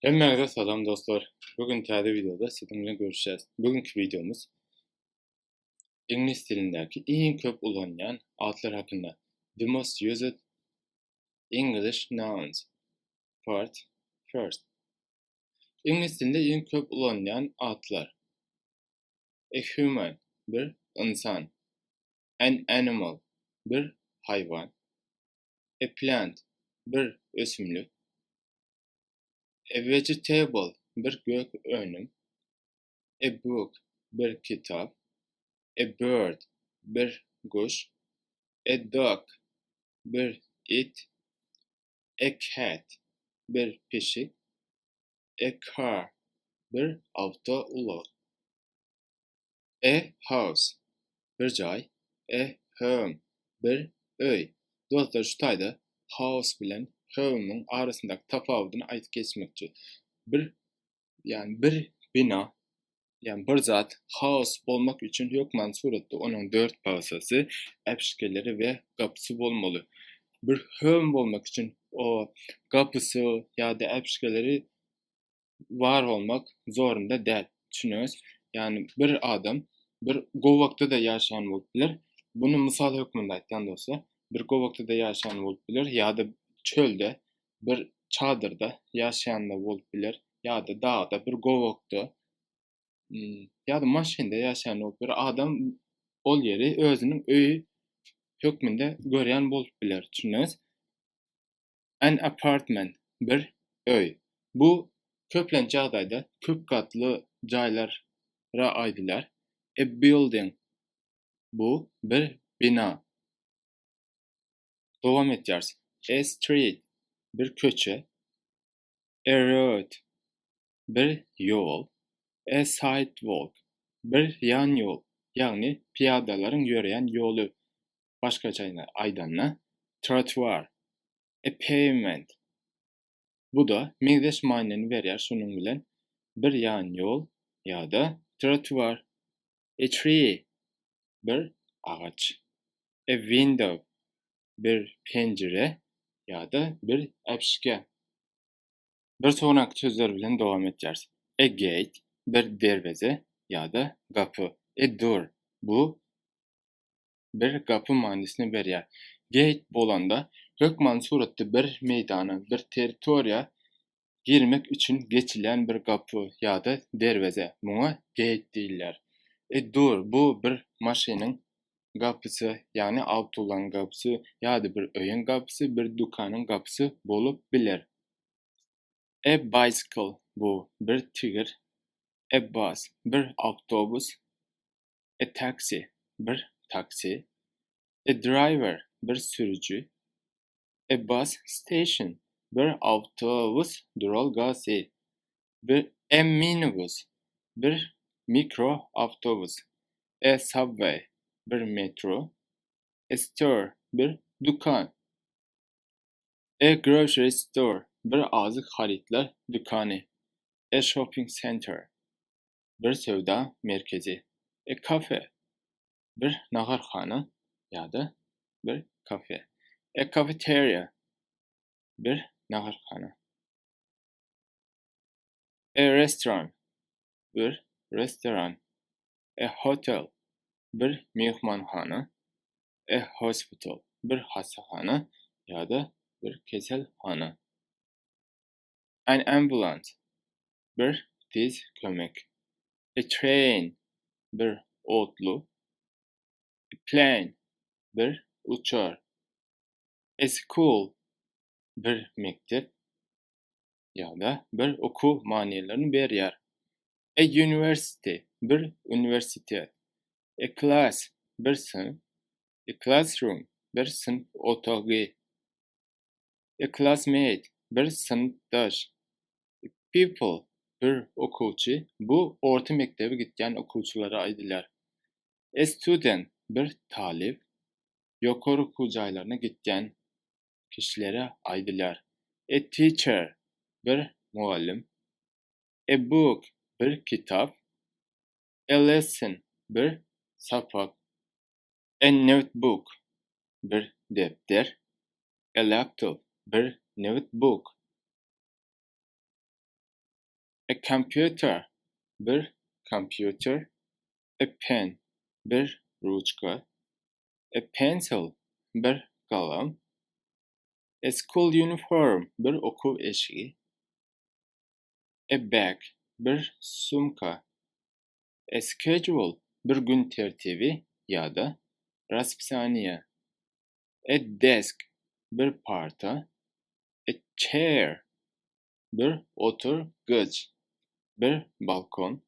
Hemmäňize salam dostlar. Bu gün täze wideoda siziň bilen görüşýäs. Bugünki wideomyz iňlis dilindäki iň köp ulanylýan atlar hakynda. The most used English nouns part first. Iňlis dilinde iň köp ulanylýan atlar. A human bir ynsan. An animal bir haýwan. A plant bir ösümlik. A vegetable bir gök önüm. A book bir kitap. A bird bir guş. A dog bir it. A cat bir pişik. A car bir awtoulag. A house bir jaý. A home bir öý. Dostlar şu taýda house bilen home-yň arasyndaky tapawudyny aýdyp geçmekçi. Bir ýagny bir bina ýagny bir zat house bolmak üçin hökman suratda onuň dört pagsasy, äpişgeleri we gapysy bolmaly. Bir home bolmak üçin o gapysy ýa-da äpişgeleri bar bolmak zorunda däl. Düşündiňiz? Ýagny bir adam bir gowakda-da ýaşaýan bolup biler. Muny mysal hökmünde aýtýan dostlar. Bir gowakda-da ýaşaýan bolup biler ýa-da çölde bir çadyrda ýaşaýan-da bolup biler ýa-da dagda bir gowakda ýa-da maşynda ýaşaýan bolup biler. Adam ol ýeri özüniň öýi hökmünde görýän bolup biler. Düşündiňiz? An apartment, bir öý. Bu köplenç ýagdaýda köp gatly jaýlara aýdylýar. A building, bu bir bina. Dowam etýäris. A street, bir köçe. A road, bir ýol. A sidewalk, bir ýan ýol, ýagny pyýadalaryň ýöreýän ýoly. Başgaça aýdanda, trotuar, a pavement. Bu-da meňzeş manyny berýär şonuň bilen bir ýan ýol ýa-da trotuar. A tree, bir agaç. A window, bir penjire ýa-da bir äpişge. Bir soňraky sözler bilen dowam etýäris. A gate, bir derweze ýa-da gapy. A door, bu bir gapy manysyny berýär. Gate bolanda, hökmany suratda bir meýdana, bir territoriýa girmek üçin geçilýän bir gapy ýa-da derweze, muňa gate diýilýär. E dur, bu bir maşynyň gapysy, ýagny awtoulagyň gapysy ýa-da bir öýüň gapysy, bir dükanyň gapysy bolup biler. A bicycle, bu bir tigir. A bus, bir awtobus. A taxi, bir taksi. A driver, bir sürüji. A bus station, bir awtobus duralgasy. Bir A minibus, bir mikro awtobus. A subway, bir metro. A store, bir dükan. A grocery store, bir azyk harytlar dükany. A shopping center, bir söwda merkezi. A cafe, bir naharhana ýa-da bir kafe. A cafeteria, bir naharhana. A restaurant, bir restoran. A hotel, bir myhmanhana. A hospital, bir hassahana ýa-da bir keselhana. An ambulance, bir tiz kömek. A train, bir otly. A plane, bir uçar. A school, bir mekdep ýa-da bir okuw manylaryny berýär. A university, bir uniwersitet. A class, bir synp. A classroom, bir synp otagy. A classmate, bir synpdaş. A pupil, bir okuwçy, bu orta mekdebe gitýän okuwçylara aýdylýar. A student, bir talyp, ýokary okuw jaýlaryna gitýän kişilere aýdylýar. A teacher, bir mugallym. A book, bir kitap. A lesson, bir sapak. A notebook, bir depder. A laptop, bir noutbuk. A computer, bir kompýuter. A pen, bir ruçka. A pencil, bir galam. A school uniform, bir okuw eşigi. A bag, bir sumka. A schedule, bir gün tertibi ýa-da raspisaniýe. A desk, bir parta. A chair, bir oturgyç, bir balkon.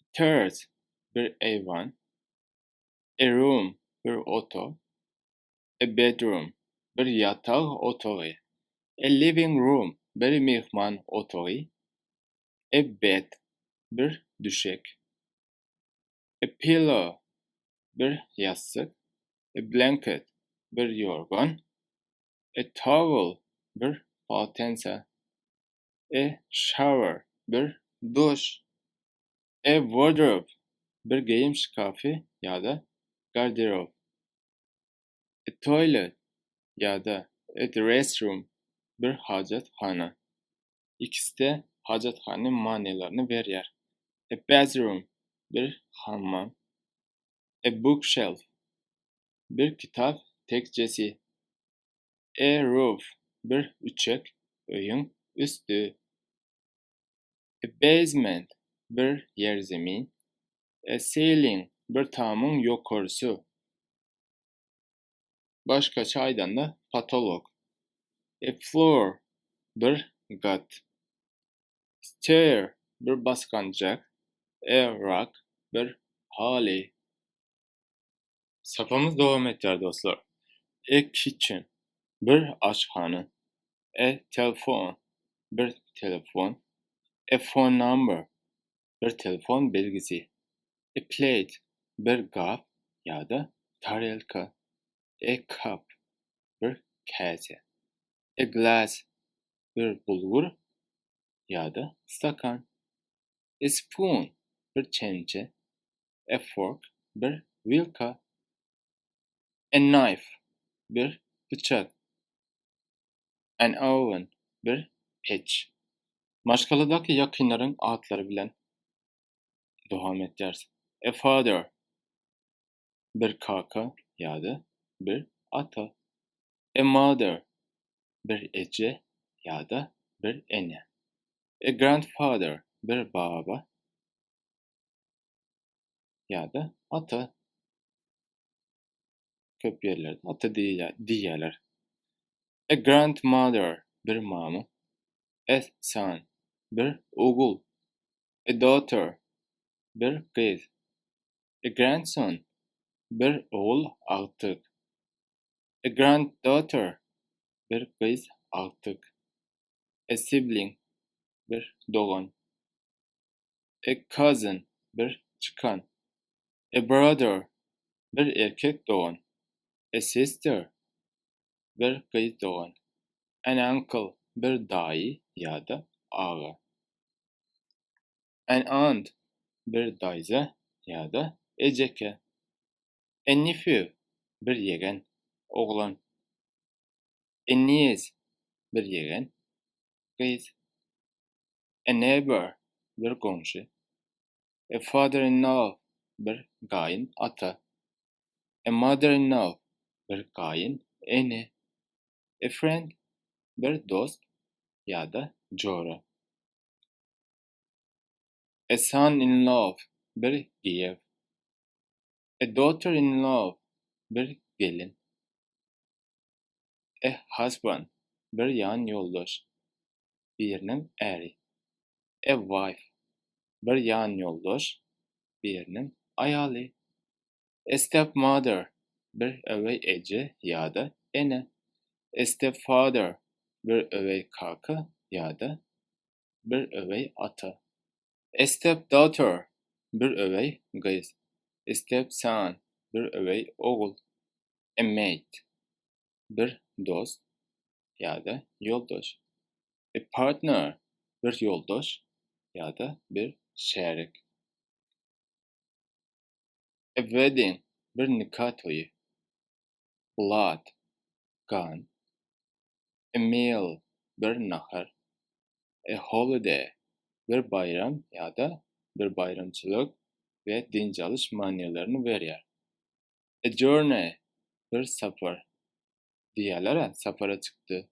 A terrace, bir eýwan. A room, bir otag. A bedroom, bir ýatag otagy. A living room, bir myhman otagy. A bed, bir düşek. A pillow, bir ýassyk. A blanket, bir ýorgan. A towel, bir polotensa. A shower, bir duş. A wardrobe, bir geýim şkafy ýa-da garderob. A toilet ýa-da a restroom, bir hajathana. Ikisi-de hajathana manylaryny berýär. A bathroom, bir hammam. A bookshelf, bir kitap tekjesi. A roof, bir üçek, öýüň üsti. A basement, bir ýerzemin. A ceiling, bir tamyň ýokarsy. Başgaça aýdanda, potolok. A floor, bir gat. Stair, bir basgançak. A rug, bir haly. Sapamyz dowam edýär dostlar. A kitchen, bir aşhana. A telephone, bir telefon. A phone number, bir telefon belgisi. A plate, bir gap ýa-da tarelka. A cup, bir käse. A glass, bir bulgur ýa-da stakan. A spoon, bir çemçe. A fork, bir wilka. A knife, bir pyçak. An oven, bir peç. Maşgaladaky ýakynlaryň atlary bilen dowam edýäris. A father, bir kaka ýa-da bir ata. A mother, bir eje ýa-da bir ene. A grandfather, bir baba ýa-da ata. Köp ýerlerde ata diýýärler. A grandmother, bir mama. A son, bir ogul. A daughter, bir gyz. A grandson, bir ogul agtyk. A granddaughter, bir gyz agtyk. A sibling, bir dogan. A cousin, bir çykan. A brother, bir erkek dogan. A sister, bir gyz dogan. An uncle, bir daýy ýa-da aga. An aunt, bir daýza ýa-da ejeke. A nephew, bir ýegen, oglan. A niece, bir ýegen, gyz. A neighbor, bir goňşy. A father-in-law, bir gaýyn ata. A mother-in-law, bir gaýyn ene. A friend, bir dost ýa-da jora. A son-in-law, bir giýew. A daughter-in-law, bir gelin. A husband, bir ýan ýoldaş, biriniň äri. A wife, bir ýan ýoldaş, biriniň aýaly. A stepmother, bir öweý eje ýa-da ene. A stepfather, bir öweý kaka ýa-da bir öweý ata. A stepdaughter, bir öweý gyz. A stepson, bir öweý ogul. A mate, bir dost ýa-da ýoldaş. A partner, bir ýoldaş ýa-da bir şärik. A wedding, bir nika toýy. Blood, gan. A meal, bir nahar. A holiday, Bir baýram ýa-da bir baýramçylyk we dynç alyş manylaryny berýär. A journey, bir sapar. Diýýärler-ä, sapara çykdy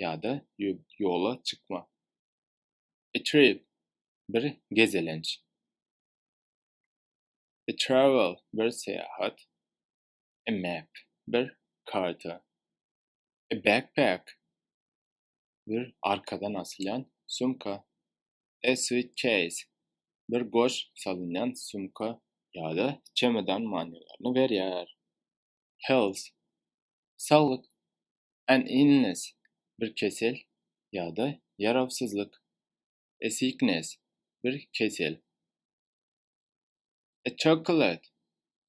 ýa-da ýola çykma. A trip, bir gezelenç. A travel, bir syýahat. A map, bir karta. A backpack, bir arkadan asylýan sumka. A suitcase, bir goş salynýan sumka ýa-da çemodan manylaryny berýär. Health, saglyk. An illness, bir kesel ýa-da ýarawsyzlyk. A sickness, bir kesel. A chocolate,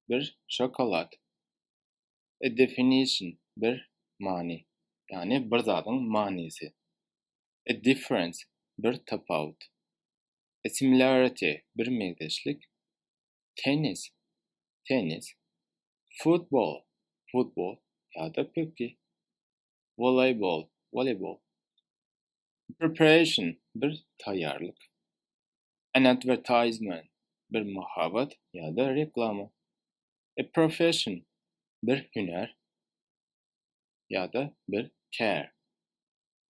bir şokolad. A definition, bir many, ýagny bir zadyň manysy. A difference, bir tapawut. A similarity, bir meňzeşlik. Tennis, tennis. Football, futbol ýa-da pökgi. Voleybol, woleýbol. Preparation, bir taýýarlyk. An advertisement, bir mahabat ýa-da reklama. A profession, bir hünär ýa-da bir kär.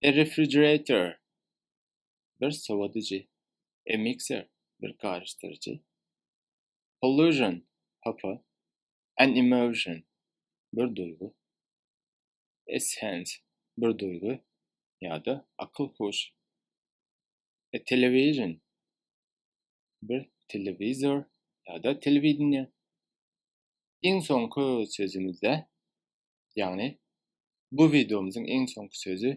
A refrigerator, bir sowadyjy. A mixer, bir garyşdyryjy. Pollution, hapa. An emotion, bir duýgy. A sense, bir duýgy ýa-da akyl-huş. A television, bir telewizor ýa-da telewideniýe. Iň soňky sözümizde, ýagny bu wideomyzyň iň soňky sözi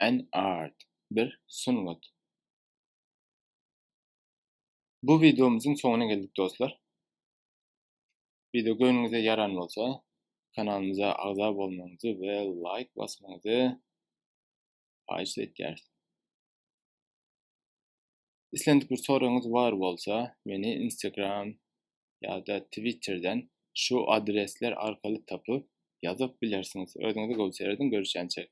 an art, bir sungat. Bu wideomyzyň soňuna geldik dostlar. Wideo göwnüňize ýaran bolsa, kanalymyza agza bolmagyňyzy we laýk basmagyňyzy haýyşt etýäris. Islendik bir soragyňyz bar bolsa, meni Instagram ýa-da Twitterden şu adresler arkaly tapyp ýazyp bilersiňiz. Özüňize gowy serediň, görüşýänçäk.